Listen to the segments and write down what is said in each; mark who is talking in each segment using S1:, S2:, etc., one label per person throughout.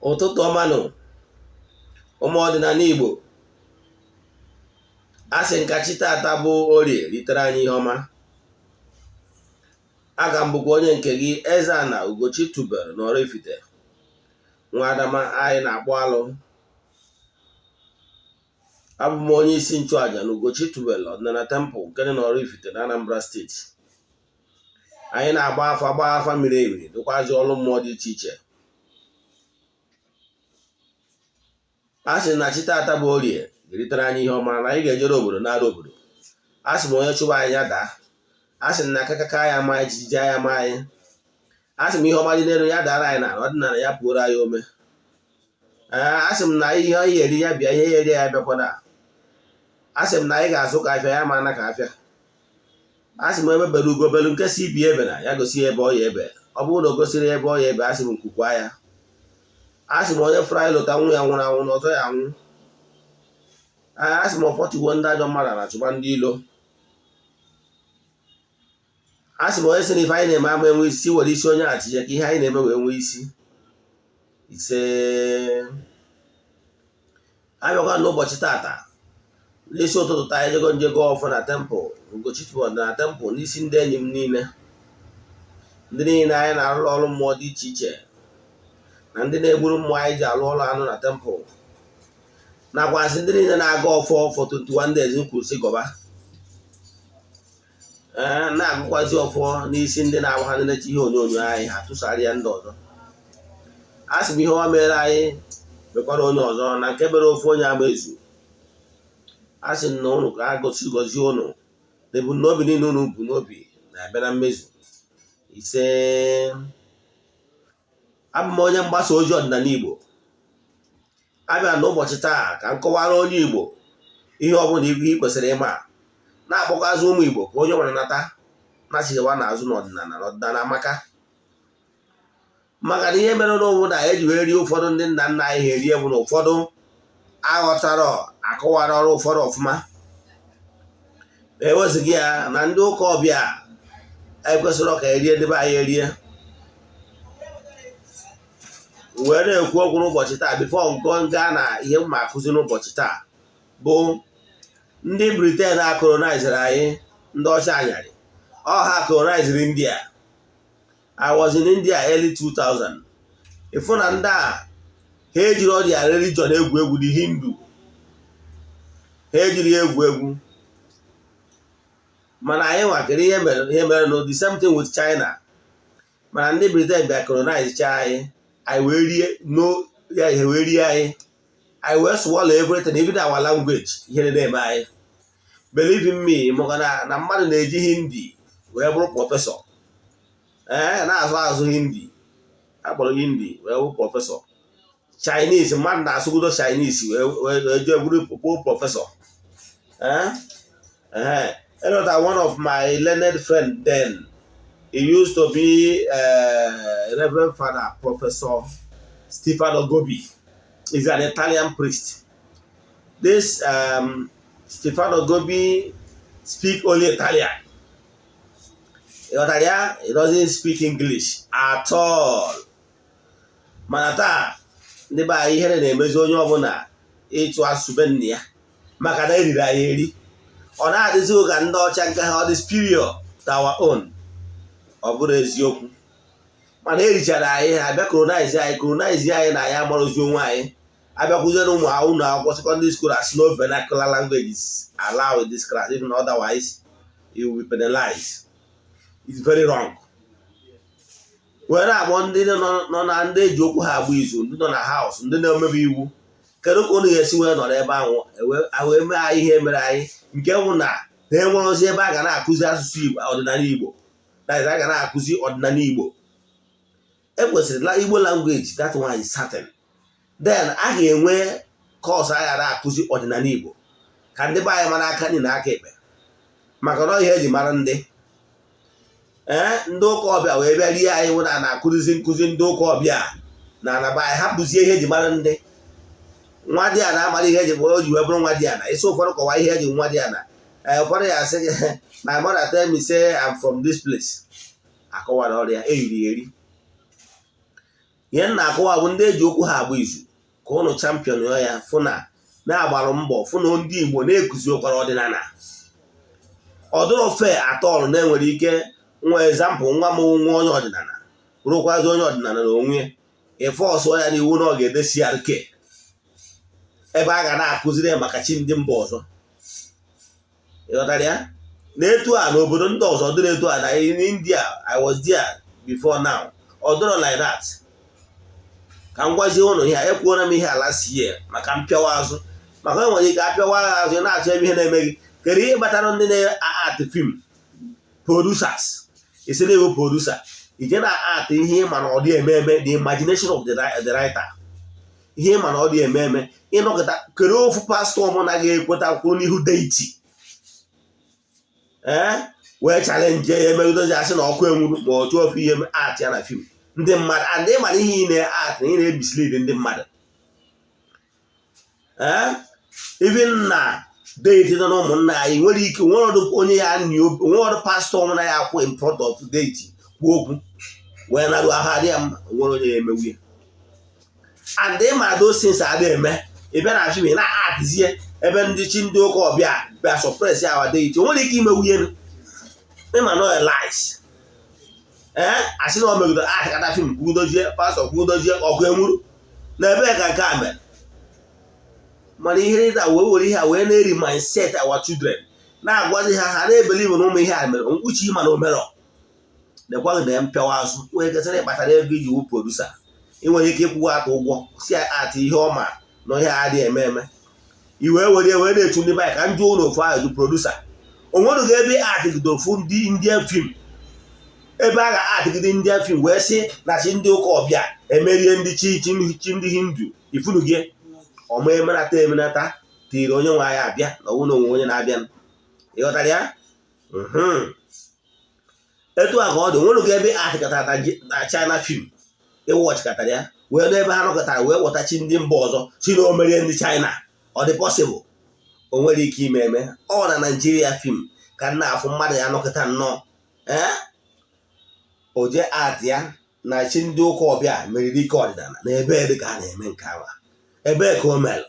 S1: Ụtụtụ ọma nụ, ụmụ ọdịnala Igbo. A sị nka chi tata bụ Orie ritere anyị ihe ọma. Aga m bụkwa onye nke gị, Eze-Ana Ugochi tubelu n'Oraifite, nwa Adama anyị na-akpụ alụ. Abụ m onye isi nchụaja na Ugochi tubelu ọdịnala temple nke dị n'Oraifite na Anambra Steeti. Anyị na-agba afa, gbaa afa miri emi, dụkwazi ọrụ mmụọ dị iche iche. A sị na chi tata bụ Orie ga-eritere anyị ihe ọma, na anyị ga-ejere obodo nara obodo. A sị m onye chụba anyị ya daa. A sị na akakaka ya ama anyị, jijiji ya ama anyị. A sị m ihe ọma dị n'elu ya dara anyị n'ala, ọdịnala ya pụoro anyị ome. Ee, a sị m na ihe anyị eri ya bịa, ihe ya eri ya bịakwana. A sị m na anyị ga-azụ ka afịa ya ma ana ka afịa. A sị m egbe bere ugo belu, nke sị ibe ya ebena ya gosi ya ebe ọ ya ebe. Ọ bụrụ na o gosiri ya ebe ọ ya ebe, a sị m nku kwaa ya. A sị m onye fụrụ anyị lota nwụ ya nwụrụ anwụ na ọzọ ya anwụ. A sị m ọfọ tigbuo ndị ajọ mmadụ na chụba ndị ilo. A sị m onye sị na ife anyị na-eme ama enwe isi, were isi onye a tinye ka ihe anyị na-eme wee nwee isi. Ise. Abịakwa n'ụbọchị tata n'isi ụtụtụ taa, ejego nje gọọ ọfọ na temple Ugochi tubelu na temple n'isi ndị enyi m niile, ndị niile anyị na-arụ ọrụ mmụọ dị iche iche na ndị na-egburu mmụọ anyị ji alụ ọrụ anụ na temple, nakwasị ndị niile na-agọ ọfọ for 21 days kwuru sị gọba. Ee, na-agụkwazi ọfọ n'isi ndị na-agba ha na-eche ihe onyonyo anyị, ha tụsara ya ndị ọzọ. A sị m ihe ọma mere anyị mekwara onye ọzọ, na nke mere ofu onye ama ezu. A sị na ụnụ ka a gosi gọzie ụnụ na ebumnobi niile ụnụ bu n'obi na-abịa na mmezu. Ise. Abụ m onye mgbasa ozi ọdịnala Igbo. Abịa n'ụbọchị taa ka m kọwara onye Igbo ihe ọbụla ihe ị kwesịrị ịma, na-akpọkwazi ụmụ Igbo ka onye nwere nata nachiwa n'azụ n'ọdịnala na ọdịnala amaka. Maka na ihe mere n'ụwụ na eji wee rie ụfọdụ ndị nna nna anyị ha erie bụ na ụfọdụ aghọtara akọwara ọrụ ụfọdụ ọfụma. Ewezụga ya na ndị ụka ọbịa ekwesịrị ka erie ndị be anyị erie. Wee na-ekwu okwu n'ụbọchị taa, before nkọ gaa na ihe m ma akụzi n'ụbọchị taa, bụ ndị Britain a colonizere anyị, ndị ọcha anyarị ọ ha colonizere India. I was in India early 2000. Ịfụ na ndị a ha ejiri ọdịa religion egwu egwu, the Hindu ha ejiri ya egwu egwu. Mana anyị nwakere ihe mere no the same thing with China. Mana ndị Britain bịa colonize cha anyị, anyị wee rie no ya ihe wee rie anyị, anyị wee swallow everything, even our language. Ihe na-eme anyị, believe in me, maka na mmadụ na-eji Hindi wee bụrụ professor, ee, na-asụ asụ Hindi akpọrọ Hindi wee bụrụ professor. Chinese, mmadụ na-asụgodo Chinese wee jee bụrụ professor. Ee ee, one of my learned friend then, he used to be Reverend Father Professor Stefano Gobi. He's an Italian priest. This Stefano Gobi speak only Italian. Ịghọtara ya? He doesn't speak English at all. Mana taa, ndị be anyị, ihere na-emezi onye ọbụla ịtụ asụsụ be nna ya, maka na eriri anyị eri. Ọ na-adịzi ụka ndị ọcha nke ha ọ dị superior to our own. Ọ bụrụ eziokwu, mana erichara anyị, ha abịa colonize anyị, colonize anyị na anyị amarụzi onwe anyị. Abịakwuziere ụmụ ụlọ akwụkwọ secondary school as no vernacular language is allowed in this class, if not otherwise you will be penalized. It's very wrong. Were na-akpọ ndị nọ na ndị eji okwu ha agba izu, ndị nọ na house, ndị na-emebi iwu, kedu ka unu ga-esi wee nọrọ ebe ahụ wee mee anyị ihe mere anyị, nke bụ na na-enwere ozi ebe a ga na-akụzi asụsụ Igbo, ọdịnala Igbo, that is, a ga na-akụzi ọdịnala Igbo? Ekwesịrị la Igbo language, that one is certain. Then a ga-enwe course a ghara akụzi ọdịnala Igbo ka ndị be anyị mara aka nri na aka ekpe, maka na ihe eji mara ndị ee ndị ụka ọbịa wee bịa rie anyị nwụ na na-akụzizi nkụzi ndị ụka ọbịa na anaba anyị, hapụzie ihe eji mara ndị nwa dị a na-amara ihe eji o ji wee bụrụ nwa dị ana. Isi ụfọdụ kọwa ihe eji nwa dị ana. Ee, ụfọdụ ya asị gị, "My mother tell me say I'm from this place." Akọwara ọrịa eriri eri. Ihe m na-akọwa bụ ndị eji okwu ha agba izu ka ụnụ champion ya, fụ na na-agbarụ mbọ fụ na ndị Igbo na-ekuzi ụkwara ọdịnala. Ọ dịrọ fair at all na-enwere ike nwa example, nwa m nwa onye ọdịnala, bụrụkwazi onye ọdịnala na onwe ịfọsụ ya n'iwu na ọ ga-ede CRK ebe a ga na-akụziri ya maka chi ndị mba ọzọ. Ịghọtara ya na etu a n'obodo ndị ọzọ dịrị etu a na in India, I was there before now, ọ dịrọ like that. Ka m gwazie ụnụ ihe a, ekwuola m ihe ala sie maka mpịawa azụ, maka enwere ike apịawa azụ na-achọ ebe ihe na-eme gị. Kedu ihe kpatara ndị na-act film producers isi na-ewu producer ije na-act ihe ịma na ọ dị eme eme, the imagination of the writer, ihe ịma na ọ dị eme eme ịnọkọta? Kedu ofu pastọ mụ na ga-ekweta kwuru n'ihu deity ee wee challenge ya, emegidozi asị na ọkụ enwuru ma ọ chụọ ofu ihe act ya na film ndị mmadụ? And ịma na ihe ị na-act na ị na-emislead ndị mmadụ. Ee, even na deity nọ na ụmụnna anyị nwere ike nwere ọdụ onye ya nwere ọdụ pastọ mụ na ya akwụ in front of deity kwuo okwu wee narụ ahụ adị ya mma, nwere onye ya emewu ya. And ịma those things adị eme, ị bịa na film ị na-actzie ebe ndị chi ndị ụka ọbịa bịa suppress our deity, o nwere ike imewu ihe ịma no lies. Ee, asị na o megidere actkata film kwudozie, pastọ kwudozie, ọkụ enwuru na ebee ka nke a mere. Mana ihe ndị a wee were ihe a wee na-eri mindset our children, na-agwazi ha, ha na-ebelieve na ụmụ ihe a mere uche ịma na omerọ lekwaghị na mpịawa azụ nwere kesịrị kpatara ego iji wu producer. Ị nwere ike ịkwụwa atụ ụgwọ si atụ ihe ọma na ihe adịghị eme eme, i wee were wee na-echu ndị banyị. Ka njụ ụlọ ofu ahụ producer, o nwerughị ebe atịgide ofu ndị Indian film ebe a ga-atịgide Indian film wee sị na chi ndị ụka ọbịa emerie ndị chi chi chi ndị Hindu ifunu gị ọma emenata emenata tiri onye nwe anyị abịa na ọnwụ na onwe onye na-abịa. Ịghọtara ya? Etu a ka ọ dị. Onwerughị ebe atịkọtara na China film ịwọchịkọtara ya wee n'ebe ha nọkọtara wee wọtachi ndị mba ọzọ si na o merie ndị China. Ọ dị possible? O nwere ike ime eme. Ọ na Naijiria film ka nna afụ mmadụ ya nọkọta nnọọ ee o jee act ya na chi ndị ụka ọbịa meriri ike ọdịnala na ebe dị ka a na-eme nke ahụ, ebee ka o mere?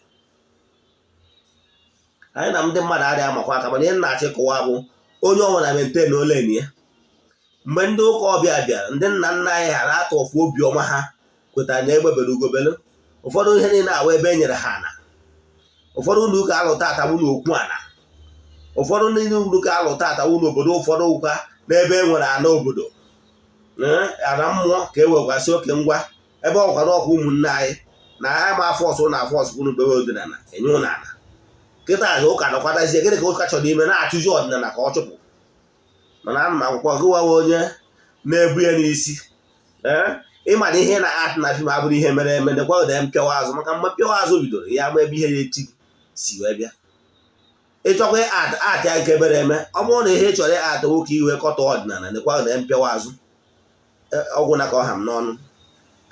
S1: Anyị na ndị mmadụ adịghị amakwa aka, mana ihe nna achị kụwa bụ onye ọbụla maintain olen ya. Mgbe ndị ụka ọbịa bịara, ndị nna nna anyị ha na-atụ ọfụ obiọma, ha kwetara na egbebere ugobelu. Ụfọdụ ihe niile awụ ebe e nyere ha ana. Ụfọdụ ụlọ ụka alụta atagbu n'okwu ana, ụfọdụ ndị ụlọ ụka alụta atagbu n'obodo, ụfọdụ ụka n'ebe e nwere ana obodo, ana mmụọ ka e wekwasị oke ngwa ebe ọkwa n'ọkwa. Ụmụnne anyị na ha ma afọ ọsọ na afọ ọsọ unu bewe ọdịnala enye ụnụ ana. Kịta ụka nọkwadazie, gịnị ka ụka chọrọ ime? Na-achụzi ọdịnala ka ọ chụpụ. Mana ana m akwụkwọ gụwawa onye na-ebu ya n'isi. Ee, ịma na ihe na act na film abụrụ ihe mere eme. Nekwa ụda mpịawa azụ, maka mgbe mpịawa azụ bidoro ya ama ebe ihe ya echi si wee bịa. Ịchọkwa act, act ya nke mere eme. Ọ bụrụ na ihe ị chọrọ act nwoke iwe kọtọ ọdịnala, nekwa ụda mpịawa azụ. Ọgwụ na ka ọ ha m n'ọnụ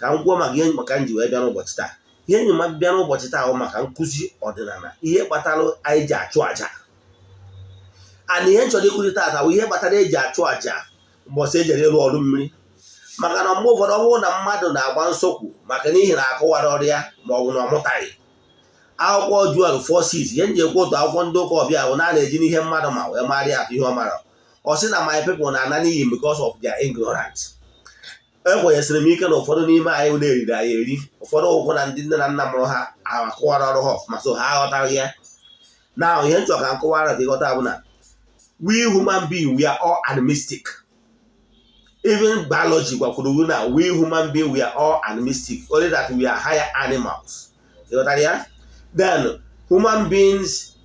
S1: ka m kwuo maka ihe maka m ji wee bịa n'ụbọchị taa. Ihe enyi m bịa n'ụbọchị taa bụ maka nkụzi ọdịnala, ihe kpatara anyị ji achụ àjà. Ana ihe m chọrọ ịkụzi taata bụ ihe kpatara eji achụ àjà mbọsị ejere ịrụ ọrụ mmiri. Maka na mgbe ụfọdụ, ọ bụrụ na mmadụ na-agba nsọkwu maka n'ihi na akụwara ọrụ ya ma ọ bụ na ọ mụtaghị akwụkwọ Joel 4:6, ihe nji ekwu otu akwụkwọ ndị ụka ọbịa bụ na a na-eji n'ihe mmadụ ma wee mara ya atụ ihe ọ mara. Ọ sị na my people na-ana n'iyi because of their ignorance. Ekwenyesịrị m ike na ụfọdụ n'ime anyị na-eriri anyị eri, ụfọdụ ụkwụ na ndị nne na nna mụrụ ha akụwara ọrụ ha ọfụma, so ha aghọtaghị ya. Na ihe nchọ ka nkụwara ka ịghọta bụ na we human being, we are all animistic. Even biology gwakwuru na we human being, we are all animistic, only that we are higher animals. Ịghọtara ya? Then human beings,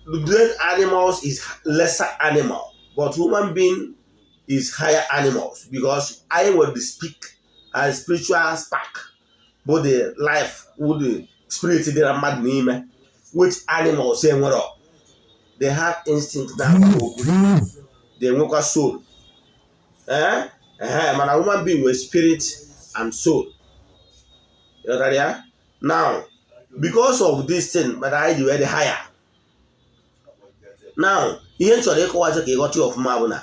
S1: the great animals is lesser animal, but human being is higher animals because anyị nwere the speak and spiritual spark bụ the life, bụ the spirit dị na mmadụ n'ime, which animals enwere. They have instinct na-agwa okwu, they nwekwa soul. Eh, eh, mana human being nwere spirit and soul. Ịghọtara ya? Now, because of this thing, mana anyị ji wee dị higher. Now, ihe m chọrọ ịkọwazi ka ịghọta ya ọfụma bụ na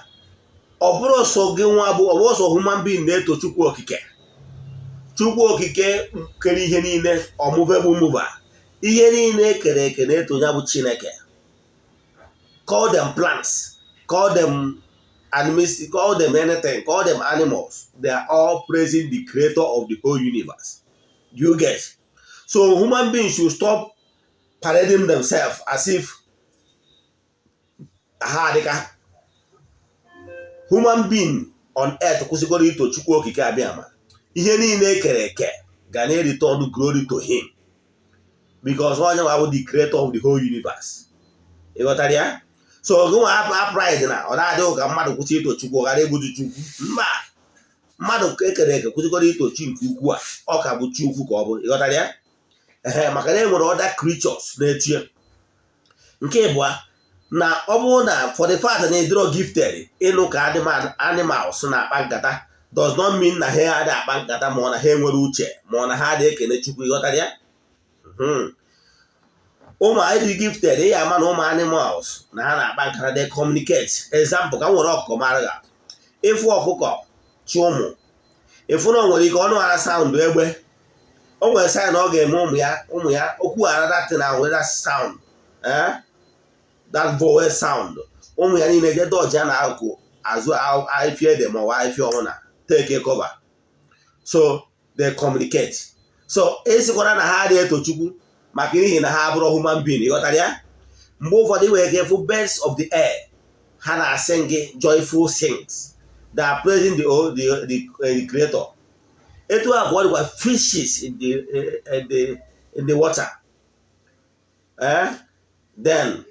S1: ọ bụrụ sọ gị nwa bụ, ọ bụrụ sọ human being na-eto Chukwu okike. Chukwu Okike kere ihe niile, unmovable mover. Ihe niile ekere eke na-eto ya bụ Chineke. Call them plants, call them animals, call them anything, call them animals, they are all praising the creator of the whole universe. Do you get? So human beings should stop parading themselves as if ha adịka human being on earth. Kwụsịgoro ito Chukwu Okike Abịama, ihe niile ekere eke ga na-return glory to him, because onye nwa bụ the creator of the whole universe. Ị ghọtara ya? So gị nwa pride na ọ na-adịghị ka mmadụ kwụsị ito Chukwu, ghara egbutu Chukwu. Mba, mmadụ ekere eke kwụsịgoro ito chi nke ukwu a, ọ ka bụ chi ukwu ka ọ bụ. Ị ghọtara ya? Ee, maka na e nwere other creatures na-etie. Nke ịbụa na ọ bụrụ na for the fact na ịdịrọ gifted ịnụ ka animals na-akpa nkata does not mean na ha adịghị akpa nkata, ma ọ na ha enwere uche, ma ọ na ha adịghị ekene Chukwu. Ịghọtara ya? Ụmụ anyị dị gifted, ị ama na ụmụ animals na ha na-akpa nkata, they communicate. Example, ka m nwere ọkụkọ mara ga ịfụ ọkụkọ chi ụmụ, ịfụ na o nwere ike ọnụ ara sound egbe, o nwere sign ọ ga-eme ụmụ ya, ụmụ ya okwu ara that na nwere that sound, eh, that vowel sound. Ụmụ ya niile je dọji ya na akụkụ azụ ahịfịa ede ma ọ bụ ahịfịa ọhụrụ, take cover. So they communicate. So esikwara na ha adịghị eto Chukwu maka n'ihi na ha abụrụ human being. Ịghọtara ya? Mgbe ụfọdụ ị nwere ike ịfụ birds of the air, ha na-asing gị joyful sings. They are praising the creator. Etu a ka ọ dịkwa fishes in the water, eh? Then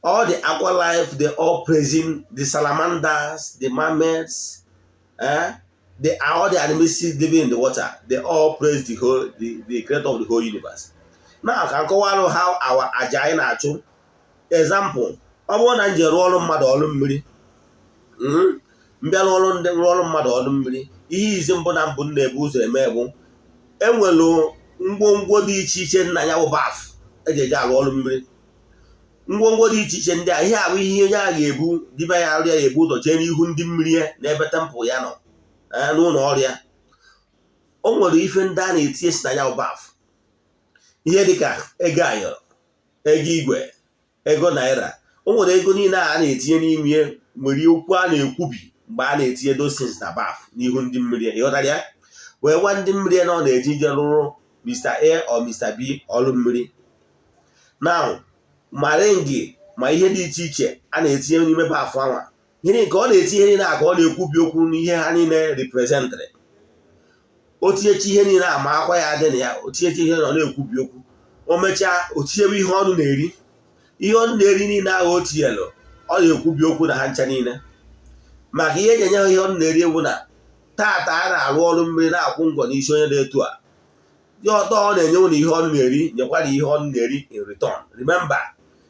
S1: all the aqua life, they all praising the salamanders, the mermaids, eh? They all the animals living in the water, they all praise the creator of the whole universe. Now ka nkọwarụ how our aja anyị na-achụ. Example, ọ bụrụ na m ji rụọ ọrụ mmadụ ọrụ mmiri, mbịa rụọ ndị rụọ ọrụ mmadụ ọrụ mmiri, ihe izi mbụ na mbụ m na-ebu ụzọ eme bụ enwelu ngwongwo dị iche iche nna ya bụ bath eji eje arụ ọrụ mmiri. Ngwongwo dị iche iche ndị a, ihe abụ ihe onye a ga-ebu dibịa ya arụ ya ebu ụzọ jee n'ihu ndị mmiri ya n'ebe temple ya nọ, n'ụlọ ọrụ ya. O nwere ife ndị a na-etinye si na ya bụ bath, ihe dịka ego ayọrọ, ego igwe, ego naira. O nwere ego niile a na-etinye n'ime, nwere okwu a na-ekwubi mgbe a na-etinye those things na bath n'ihu ndị mmiri. Ịghọtara ya? Wee gwa ndị mmiri na ọ na-eji ije rụrụ Mr. A or Mr. B ọrụ mmiri. Now, ma ring, ma ihe dị iche iche a na-etinye n'ime bath anwa, ihe nke ọ na-etinye, ihe niile a ka ọ na-ekwubi okwu n'ihe ha niile representịrị. O tinyechi ihe niile a, ma akwa ya dị na ya, o tinyechi ihe na ọ na-ekwubi okwu. O mechaa, o tinyewe ihe ọnụ na-eri. Ihe ọnụ na-eri niile ahụ o tinyelụ, ọ na-ekwubi okwu na ha ncha niile, maka ihe eji enye ha ihe ọnụ na-eri ewu na tata a na-arụ ọrụ mmiri na-akwụ ngọ n'isi onye na-etu a dị ọtọ. Ọ na-enye ụnụ ihe ọnụ na-eri, nyekwara ihe ọnụ na-eri in return. Remember,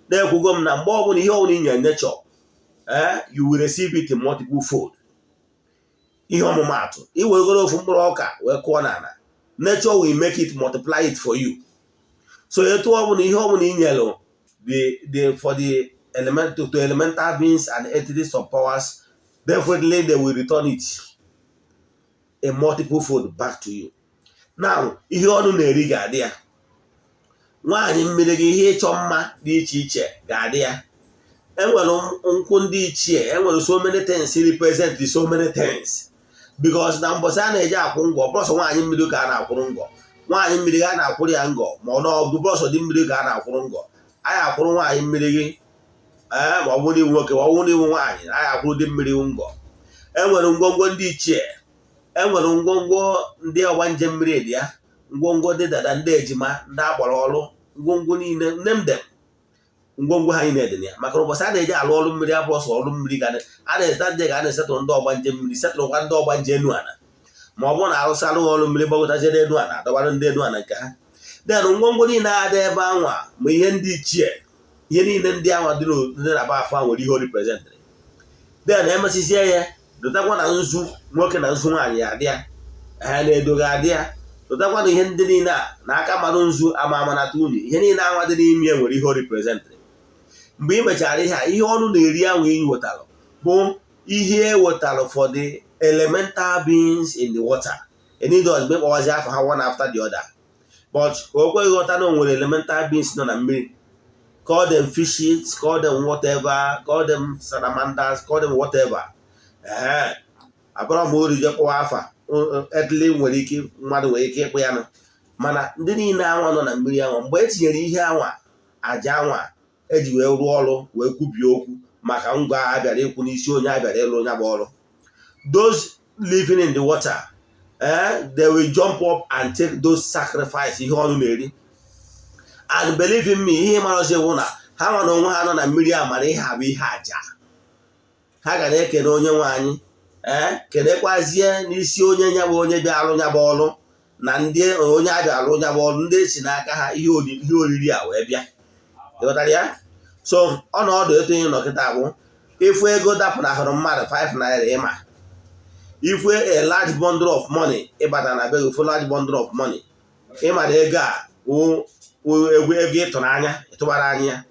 S1: na-ekwugo m na mgbe ọbụla ihe ọbụla inye nature, eh, you will receive it in multiple fold. Ihe ọmụmaatụ, iwegoro ofu mkpụrụ ọka wee kụọ n'ala, nature will make it multiply it for you. So etu ọbụla ihe ọbụla inyelụ the for the element to elemental beings and entities of powers, definitely they will return it a multiple fold back to you. Now, ihe ọnụ na-eri ga-adị ya, nwaanyị mmiri gị, ihe ịchọ mma dị iche iche ga-adị ya. Enwere nkwụ ndị ichie, enwere so many things represent so many things, because na mbọsị a na-eji akwụ ngọ, bọsọ nwaanyị mmiri ka a na-akwụrụ ngọ, nwaanyị mmiri ga a na-akwụrụ ya ngọ, ma ọ na bọsọ dị mmiri ka a na-akwụrụ ngọ. Anyị akwụrụ nwaanyị mmiri gị, ee, ma ọ bụrụ iwu nwoke, ma ọ bụrụ iwu nwaanyị, anyị akwụrụ dị mmiri ngọ. Enwere ngwongwo ndị ichie, enwere ngwongwo ndị ọgbanje mmiri dị ya, ngwongwo ndị dada, ndị ejima, ndị agbara ọrụ, ngwongwo niile nne m dem, ngwongwo ha niile dị na ya, maka ụbọchị a na-eji alụ ọrụ mmiri abụ ọsọ ọrụ mmiri ga a na-ezeta ndị ga a na-esetụrụ ndị ọgbanje mmiri, setụrụkwa ndị ọgbanje enu ala, ma ọ bụrụ na arụsị alụghị ọrụ mmiri gbagotazie n'elu ala, adọbara ndị enu ala nke ha. Then ngwongwo niile adị ebe anwa, ma ihe ndị ichie, ihe niile ndị anwa dị na bath a nwere ihe o representịrị. Then emesizie ya, dotakwa na nzu nwoke na nzu nwaanyị ya adị ya, ha na-edo ga adị ya. Dotakwa na ihe ndị niile a na aka mmadụ nzu ama amanata unyi, ihe niile anwa dị n'ime ya nwere ihe o representịrị. Mgbe ị mechara ihe a, ihe ọnụ na-eri ahụ ị wetara bụ ihe e wetara for the elemental beings in the water. Enid mgbe ịkpọwazi afọ ha one after the other, but ka o kweghị ghọta na o nwere elemental beings nọ na mmiri. Call them fishes, call them whatever, call them salamanders, call them whatever. Ee, abụrọ m ori je kpọwa afa etli nwere ike, mmadụ nwere ike ịkpụ ya nụ. Mana ndị niile anwa nọ na mmiri anwa, mgbe e tinyere ihe anwa, aja anwa eji wee rụọ ọrụ, wee kwubie okwu maka ngwa a bịara ikwu n'isi onye a bịara ịlụ onye bụ ọrụ, those living in the water, they will jump up and take those sacrifice, ihe ọnụ na-eri. And believe in me, ihe mara ọzọ ewu na ha nwa na onwe ha nọ na mmiri a mara ihe a bụ ihe aja ha ga na-ekene onye nwe anyị. Ee, kenekwazie n'isi onye nya bụ onye bịa alụ nya bụ ọrụ, na ndị onye abịa alụ nya bụ ọrụ, ndị esi n'aka ha ihe oriri a wee bịa. Ịghọtara ya? So ọnọdụ etu onye nọ kịta bụ ifu ego dapụnahụrụ mmadụ 5 naira, ịma ifu a large bundle of money ịbata na be gị, ifu large bundle of money, ịma na ego a wụ ego ego ịtụnanya ịtụbara anya ya.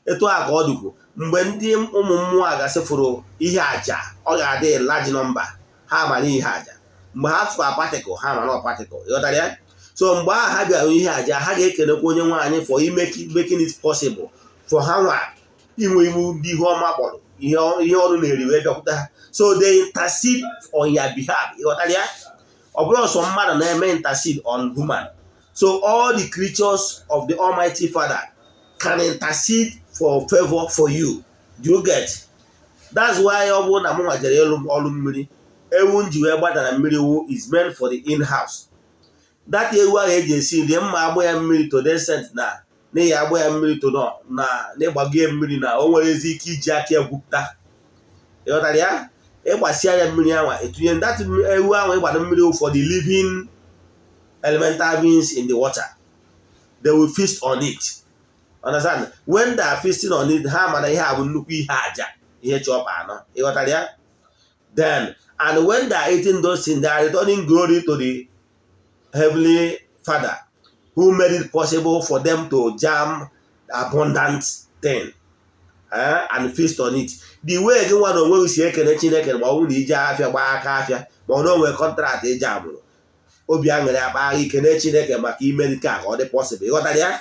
S1: Etu a ka ọ dịkwu mgbe ndị ụmụ mmụọ a gasịfụrụ ihe aja, ọ ga-adị large number. Ha mara ihe aja mgbe ha fụrụ particle, ha mara particle. Ịghọtara ya? So mgbe ahụ ha bịara ihe aja, ha ga-ekelekwa onye nwaanyị for making it possible for ha nwa inwe iwu ndị ihe ọma kpọrọ ihe ọrụ na-eri wee bịakwute ha. So they intercede on your behalf. Ịghọtara ya? Ọ bụrụ ọsọ mmadụ na-eme intercede on human. So all the creatures of the Almighty Father can intercede for favor for you. Do you get? That's why ọ bụrụ na mụ nwa jere ịlụ ọrụ mmiri, ewu m ji wee gbada na mmiri wu is meant for the in-house. That ewu ahụ eji esi nri, mma agbụ ya mmiri to the extent na n'ihi agbụ ya mmiri to na n'ịgbago mmiri na o nwere ezi ike iji aka ya gwupụta. Ịghọtara ya? Ịgbasịa ya mmiri anwa, etinye that ewu ahụ ịgbado mmiri for the living elemental beings in the water. They will feast on it. Understand? When they are feasting on it, ha mana ihe a bụ nnukwu ihe aja, ihe chọpa anọ. Ịghọtara ya? Then, and when they are eating those things, they are returning glory to the heavenly Father who made it possible for them to jam abundant thing and feast on it. The way gị nwa na onwe gị si ekele Chineke ma ọ bụrụ na ije afịa gbaa aka afịa, ma ọ na onwe contract ije amụrụ, obi aṅụrị akpa ikene Chineke maka ime nke a ka ọ dị possible. Ịghọtara ya?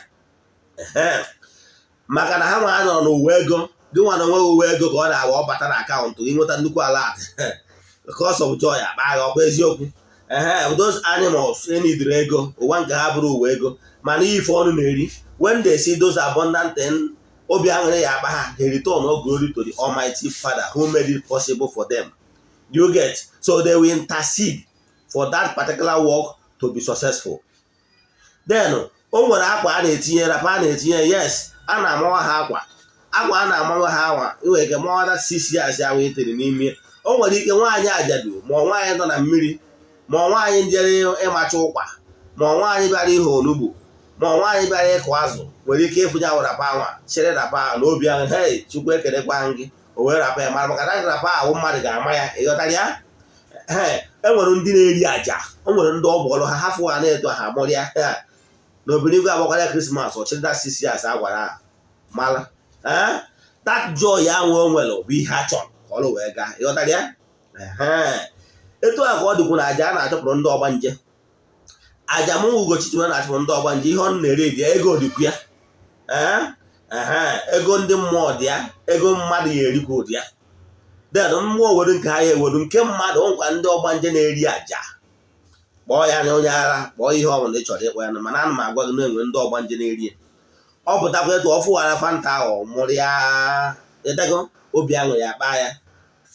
S1: Maka na ha nwa nọ n'ụwa ego, gị nwa na onwe uwe ego ka ọ na-agba ọ bata na account gị, nweta nnukwu alert, because of joy akpa gị ọkwa eziokwu. Ehe, those animals enidiri ego, ụwa nke ha bụrụ ụwa ego, mana ife ọnụ na-eri, when they see those abundant thing, obi aṅụrị ya akpa ha. They return all glory to the Almighty Father who made it possible for them. Do you get? So they will intercede for that particular work to be successful. Then o nwere akwa a na-etinye, wrapper a na-etinye. Yes, a na-amawa ha akwa, akwa a na-amawa ha anwa. Nwere ike mawada 6 years ahụ etere n'ime. O nwere ike nwaanyị ajadu, ma ọ nwaanyị nọ na mmiri, ma ọ nwaanyị jere ịmacha ụkwa, ma ọ nwaanyị bịara ihe onugbu, ma ọ nwaanyị bịara ịkụ azụ, nwere ike ịfụnya wrapper anwa, chịrị wrapper ahụ na obi ahụ, "Hei, Chukwu, ekelekwa gị." O wee wrapper ya mara maka na wrapper ahụ mmadụ ga-ama ya. Ịghọtara ya? Ee, e nwere ndị na-eri àjà, o nwere ndị ọ bụ ọrụ ha. Hafụ ha na-eto ha mụrịa na obinigwe agbakwara Christmas, ọchịrịda 6 years a gwara ha mara. Ee, that joy ahụ o nwere bụ ihe a chọrọ ka ọrụ wee gaa. Ịghọtara ya? Etu a ka ọ dịkwu na àjà a na-achọpụrụ ndị ọgbanje. Àjà mụ Ugochi na-achọpụrụ ndị ọgbanje, ihe ọ na-ere dị ego dịkwu ya. Ee, ego ndị mmụọ dị ya, ego mmadụ ya erikwu dị ya. Then mmụọ were nke ha, ya eweru nke mmadụ. Nkwa ndị ọgbanje na-eri àjà, kpọọ ya na onye agha, kpọọ ihe ọ bụla ị chọrọ ịkpọ ya, mana ana m agwa gị na enwe ndị ọgbanje na-eri ya. Ọ pụtakwa etu ọ fụwara Fanta ahụ, mụrụ ya edego, obi aṅụrị akpa ya.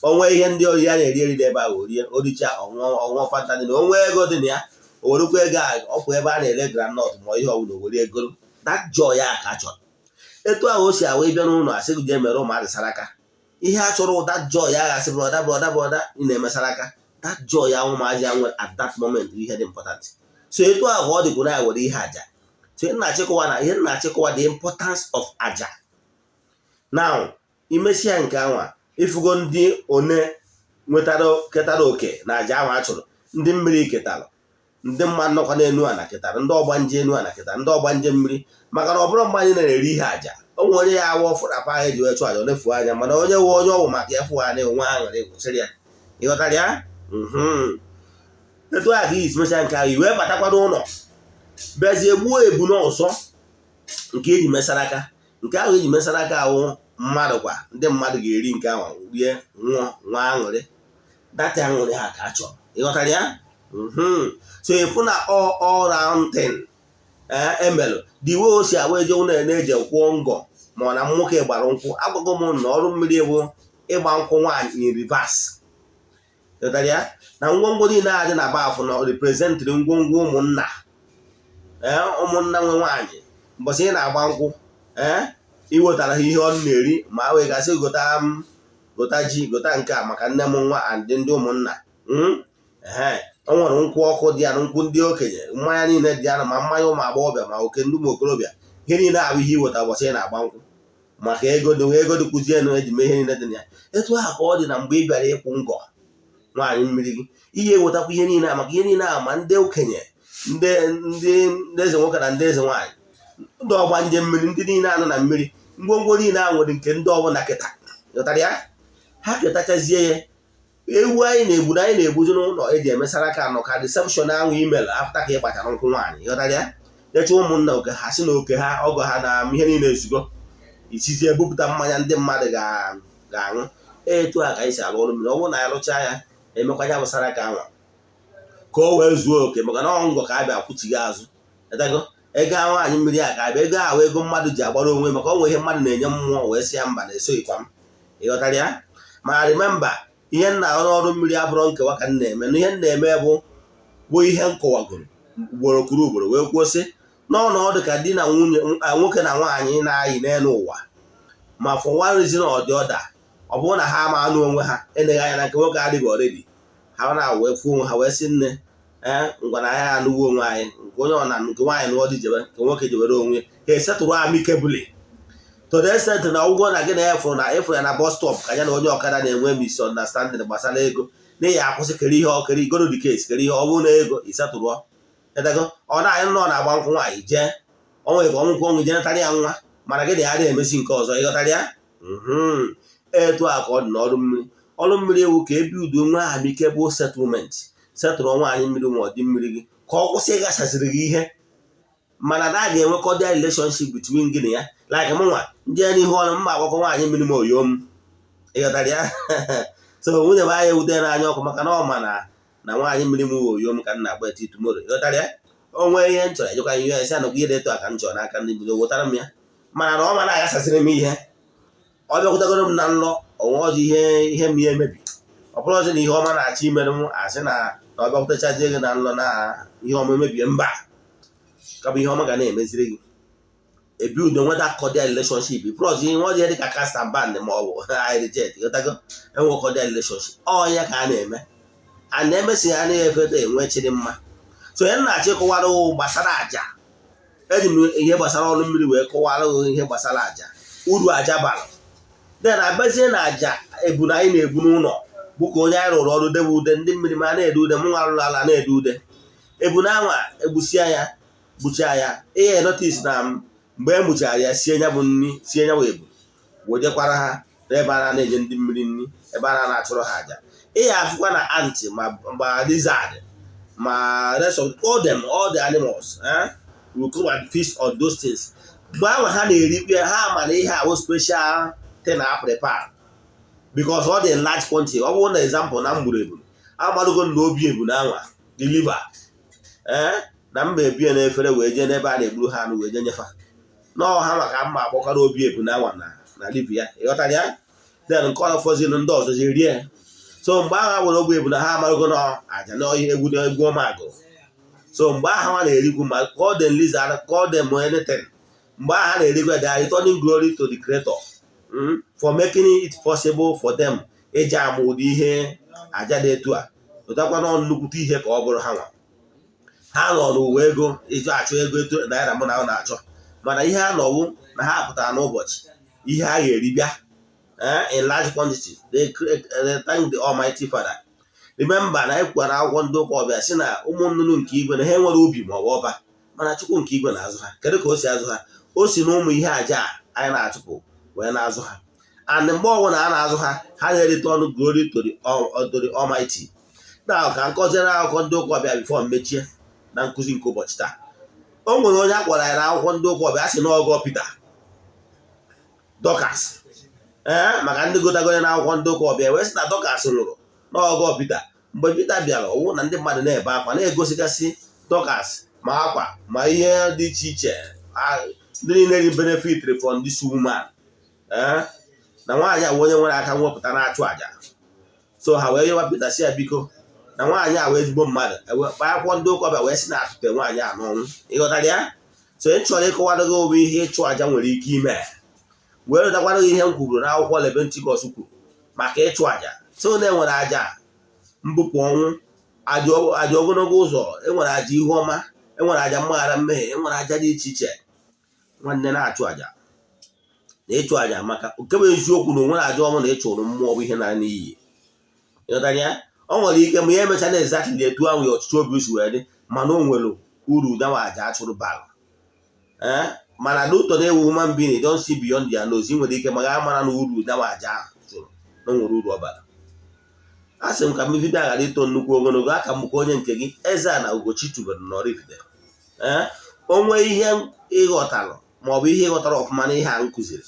S1: Onwe ihe ndị ori ya na-eri eri n'ebe ahụ, orie oricha, ọṅụọ Fanta dị na onwe ego dị na ya, o werekwa ego a ọpụ ebe a na-ere groundnut ma ihe ọbụla, o were ego. That joy ya ka a chọrọ. Etu ahụ o si awụ ịbịa n'ụlọ, asị gị jee mere ụmụazị saraka, ihe a chọrọ, that joy ya gasị, "Brother, brother, brother, ị na-eme saraka." That joy ya ụmụazị ya nwere at that moment, ihe dị important. So etu ahụ ọ dịkwu na ya were ihe aja. So nna achịkọwa na ihe nna achịkọwa, the importance of aja. Now, imesịa nke anwa, ifugo ndị one nwetara ketara oke na aja ahụ a chụrụ. Ndị mmiri ketara, ndị mmadụ nọkwa n'enu ana ketara, ndị ọgbanje enu ana ketara, ndị ọgbanje mmiri. Maka na ọ bụrụ mgbe anyị na-eri ihe aja, o nwere onye ya awa ọfụrapụ ahụ eji wee chụọ aja, ọ na-efu anya, mana onye nwe onye ọwụ maka ya fụ anya onwe aṅụrị gwụsịrị ya. Ịghọtara ya? Etu a ka isi mecha nke ahụ, i wee batakwa n'ụlọ, bịazie gbuo ebune ọzọ nke eji mesara aka. Nke ahụ eji mesara aka ahụ, mmadụ kwa, ndị mmadụ ga-eri nke ahụ, rie, nwụọ, nwa aṅụrị. Data aṅụrị ha ka a chọrọ. Ịghọtara ya? So ịfụ na all round thing emelụ, the way o si agba eje ụlọ na-eje kwụọ ngọ, ma ọ na nwoke gbara nkwụ. Agwago m na ọrụ mmiri bụ ịgba nkwụ nwaanyị in reverse. Ịghọtara ya? Na ngwongwo niile a dị na bafụ na representịrị ngwongwo ụmụnna, ee, ụmụnna nwe nwaanyị. Mbọsị ị na-agba nkwụ, ee, iwetara ha ihe ọ na-eri, ma wee gasị gota m, gota ji, gota nke a maka nne m nwa and ndị ụmụnna. Ee, o nwere nkwụ ọkụ dị ya na nkwụ ndị okenye, mmanya niile dị ya na ma mmanya ụmụ agbọghọbịa ma oke ndị ụmụ okorobịa. Ihe niile ahụ ihe iweta ụbọchị ị na-agba nkwụ, maka ego dị, ego dịkwuzie enu eji mee ihe niile dị na ya. Etu ahụ ka ọ dị na mgbe ị bịara ịkwụ ngọ nwaanyị mmiri gị, ihe ewetakwa ihe niile a, maka ihe niile a, ma ndị okenye, ndị ndị eze nwoke na ndị eze nwaanyị, ndị ọgbanje mmiri, ndị niile anọ na mmiri, ngwongwo niile a nwere nke ndị ọbụla kịta. Ghọtara ya? Ha ketachazie ya, ewu anyị na-egbu na anyị na-egbuzi n'ụlọ eji emesara aka nọ ka reception ahụ email after ka ị gbachara nkwụ nwaanyị. Ghọtara ya? Nyecha ụmụnna oke ha, si na oke ha, ọgọ ha na ihe niile ezugo, ichizie ebupụta mmanya ndị mmadụ ga-aṅụ. Etu a ka anyị si alụ ọrụ mmiri. Ọ bụrụ na anyị rụchaa ya, emekwa ya bụ aka anwa ka o wee zuo oke, maka na ọ ngọ ka a bịa kwuchighi azụ etago ego nwaanyị mmiri a ka abịa. Ego ahụ, ego mmadụ ji agbara onwe, maka ọ nwe ihe mmadụ na-enye mmụọ wee sị ya mba na esoghịkwa m. Ịghọtara ya? Ma remember, ihe m na-arụ n'ọrụ mmiri abụrụ nkewa ka m na-eme. Na ihe m na-eme bụ ihe m kọwagoro ugboro kwuru ugboro, wee kwuo sị n'ọnọdụ ka di na nwunye, nwoke na nwaanyị na-ayị n'elu ụwa, ma for one reason or the other, ọ bụrụ na ha ama anụ onwe ha, eleghị anya na nke nwoke adịghị already, ha na wee fụọ onwe ha, wee sị, "Nne, ee, ngwa na anyị anụwo onwe anyị." Nke onye ọ na nke nwaanyị nụọ dị jebe, nke nwoke jebere onwe ha, esetụrụ amicably, to the extent na ụgwọ na gị na ya fụrụ na ịfụrụ ya na bus stop, ka ya na onye ọkada na-enwe misunderstanding gbasara ego, n'ihi akwụsị kere ihe ọ kere igoro the case, kere ihe ọ bụrụ na ego isetụrụ edego. Ọ na-anyị nọ na-agba nkwụ nwaanyị jee onwe ka ọnwụkwụ ọnwụ jee natara ya nwa, mana gị na ya na-emesi nke ọzọ. Ịghọtara ya? Etu a ka ọ dị n'ọrụ mmiri. Ọrụ mmiri ewu ka ebi udo nwe amicable settlement, setụrụ nwaanyị mmiri ma ọ dị mmiri gị ka ọ kwụsị ịghachasịrị gị ihe, mana na a ga-enwe cordial relationship between gị na ya. Like mụnwa ndị ya n'ihu ọrụ mma agbakọ nwaanyị mmiri m oyo m. Ịghọtara ya? So nwunye m anya ewute n'anya ọkụ, maka na ọ ma na nwaanyị mmiri m oyo m ka m na-agba eti tomorrow. Ịghọtara ya? O nwee ihe m chọrọ ejekwa ihe ya, sị anọkwa ihe dị etu a ka m chọrọ n'aka ndị mmiri, wetara m ya, mana na ọ ma na-aghasasịrị m ihe. Ọ bịakwutagoro m na nlọ onwe ọzọ, ihe m ihe emebi. Ọ bụrụ ọzọ na ihe ọma na-achọ imere m, asị na ọ bịakwutechazie gị na nlọ na ihe ọma emebie, mba, ka bụ ihe ọma ga na-emeziri gị. Ebi udo, nweta cordial relationship. Ifrọzi ihe ọjọọ dị ka cast and band ma ọ bụ I reject. Ịghọtago? Enwe cordial relationship, ọ ya ka a na-eme, a na-emesi ya na-efeta enwe chịrị mma. So ya na-achọ ịkọwara gbasara àjà. Eji m ihe gbasara ọrụ mmiri wee kọwara ihe gbasara àjà, uru àjà bara. Then abazie na àjà ebunu anyị na-ebu n'ụlọ, bụ ka onye anyị rụrụ ọrụ debe ude ndị mmiri ma na-ede ude, mụ nwa rụrụ ala na-ede ude ebunu anwa, egbusia ya, gbuchaa ya. Ihe notice na mgbe e gbuchara ya, sie ya bụ nri, sie ya bụ ebu, wejekwara ha n'ebe a na-enye ndị mmiri nri, ebe a na-achụrụ ha àjà. Ihe afụkwa na ant ma lizard ma rest of all them, all the animals, will come and feast on those things. Mgbe ahụ ha na-erikwa, ha ma na ihe ahụ special thing na prepare, because ọ dị in large quantity. Ọ bụrụ na example na m gburu ebulu, amadogo na obi ebulu anwa, the liver, ee, na mba ebie n'efere wee jee n'ebe a na-egburu ha anụ wee jee nyefa n'ọha ha, maka mma akpọkọrọ obi ebulu anwa na liver ya. Ịghọtara ya? Then nke ọzọ fọziri, ndị ọzọ ji rie. So mgbe ahụ nwere ogbe ebulu, ha amaghịgo na aja na ọhịa egwu na egwu ọma agụ. So mgbe ahụ ha na-erikwu, ma call them lizard, call them anything, mgbe ahụ ha na-erikwu, they are returning glory to the creator for making it possible for them iji ama ụdị ihe aja dị etu a. Pụtakwa na nnukwute ihe ka ọ bụrụ ha nwa ha nọ n'ụwa ego ịjụ achọ ego etu naira mụ na ọ na-achọ, mana ihe ha nọwụ na ha pụtara n'ụbọchị ihe ha ga-eri bịa in large quantity. They thank the Almighty Father. Remember na anyị kwukwara akwụkwọ ndị ụka ọbịa si na ụmụ nnụnụ nke igwe na ha enwere ubi ma ọ bụ ọba, mana Chukwu nke igwe na-azụ ha. Kedu ka o si azụ ha? O si na ụmụ ihe aja a anyị na-achụpụ wee na-azụ ha. And mgbe ọbụla a na-azụ ha, ha na-erite ọnụ glory to the Almighty. Na ka nkọziere akụkọ ndị ụka ọbịa before mmechie na nkụzi nke ụbọchị taa. O nwere onye a kpọrọ ya n'akwụkwọ ndị ụka ọbịa, a sị n'ọgọ Pita Dorcas. Ee, maka ndị gotagoro n'akwụkwọ ndị ụka ọbịa, wee sị na Dorcas nwụrụ n'ọgọ Pita. Mgbe Pita bịara, ọwụ na ndị mmadụ na-ebe akwa, na-egosigasị Dorcas ma akwa ma ihe dị iche iche, ndị niile ri benefit from this woman. Ee, na nwaanyị a bụ onye nwere aka mwepụta na-achụ àjà. So ha wee yọwa Pita, si ya biko, na nwaanyị a wee ezigbo mmadụ. Akwụkwọ ndị ụka ọbịa wee sị na atụte nwaanyị a n'ọnwụ. Ịghọtara ya? So ị chọrọ ịkọwara gị onwe ihe ịchụ àjà nwere ike ime, wee rụtakwara gị ihe m kwuru n'akwụkwọ Leviticus kwuru maka ịchụ àjà. So na enwere àjà mbupụ ọnwụ, àjà ogologo ụzọ, enwere àjà ihu ọma, enwere àjà mgbaghara mmehie, enwere àjà dị iche iche. Nwanne, na-achụ àjà na ịchụ àjà, maka nke bụ eziokwu na onwere àjà ọma na ịchụrụ mmụọ bụ ihe na n'iyi. Ịghọtara ya? O nwere ike ma ihe emecha na exactly etu ahụ ya ọchịchị obi si wee dị, mana o nwere uru dawa àjà achụrụ bara. Ee, mana n'ụtọ na-ewu human being don't see beyond their nose. Ị nwere ike ma ga mara na uru dawa àjà ahụ chụrụ na o nwere uru ọ bara. A sị m ka m video ghara ito nnukwu ogologo aka m ka onye nke gị, eze a na Ugochi tubelu n'Oraifite. Ee, o nwee ihe ịghọtalụ maọbụ ihe ịghọtara ọfụma na ihe a m kụziri,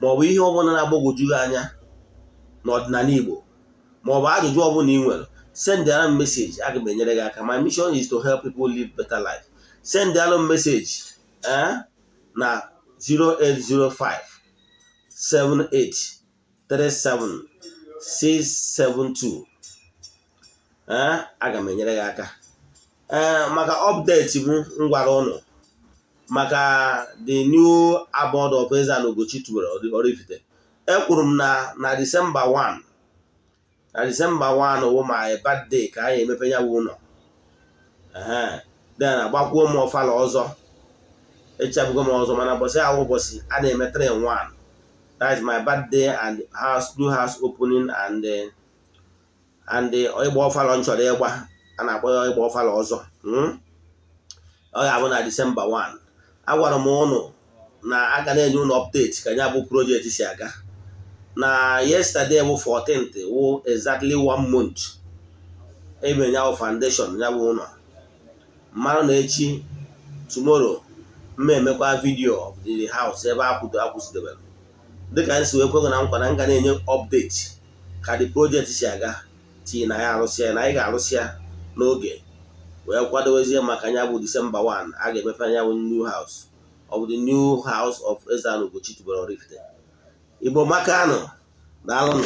S1: maọbụ ihe ọbụla na-agbagwoju gị anya n'ọdịnala Igbo, maọbụ ajụjụ ọbụla ị nwere, send ara m message, aga m enyere gị aka. My mission is to help people live better life. Send ara m message na 0805 78 37 672. Ee, aga m enyere gị aka. Ee, maka update m gwara ụnụ maka the new abode of Eze-Ana Ugochi tubelu Oraifite, ekwuru m na December 1, na December 1 wụ my birthday, ka anyị emepe ya bụ ụlọ. Ee, then agbakwuo m ọfala ọzọ, echabugo m ọzọ, mana ụbọchị ahụ ụbọchị a na-eme 3 in 1, that is my birthday and house, new house opening and ịgba ọfala m chọrọ ịgba, a na-akpọ ya ịgba ọfala ọzọ. Ọ ga-abụ na December 1. Agwara m ụnụ na aga na-enye ụnụ update ka ya bụ project si aga. Na yesterday bụ 14th, wụ exactly one month ebe ya bụ foundation ya bụ ụlọ mmadụ. Na echi, tomorrow, mma emekwa video of the house ebe akwụdo akwụsidebere, dịka m si wee kwego na nkwa na m ga na-enye update ka the project si aga tii na ya arụsịa, na anyị ga-arụsịa n'oge wee kwadowezie maka ya bụ December 1 a ga-emepe ya bụ new house of the new house of Eze-Ana Ugochi tubelu Oraifite. Igbo makanụ, daalụnụ.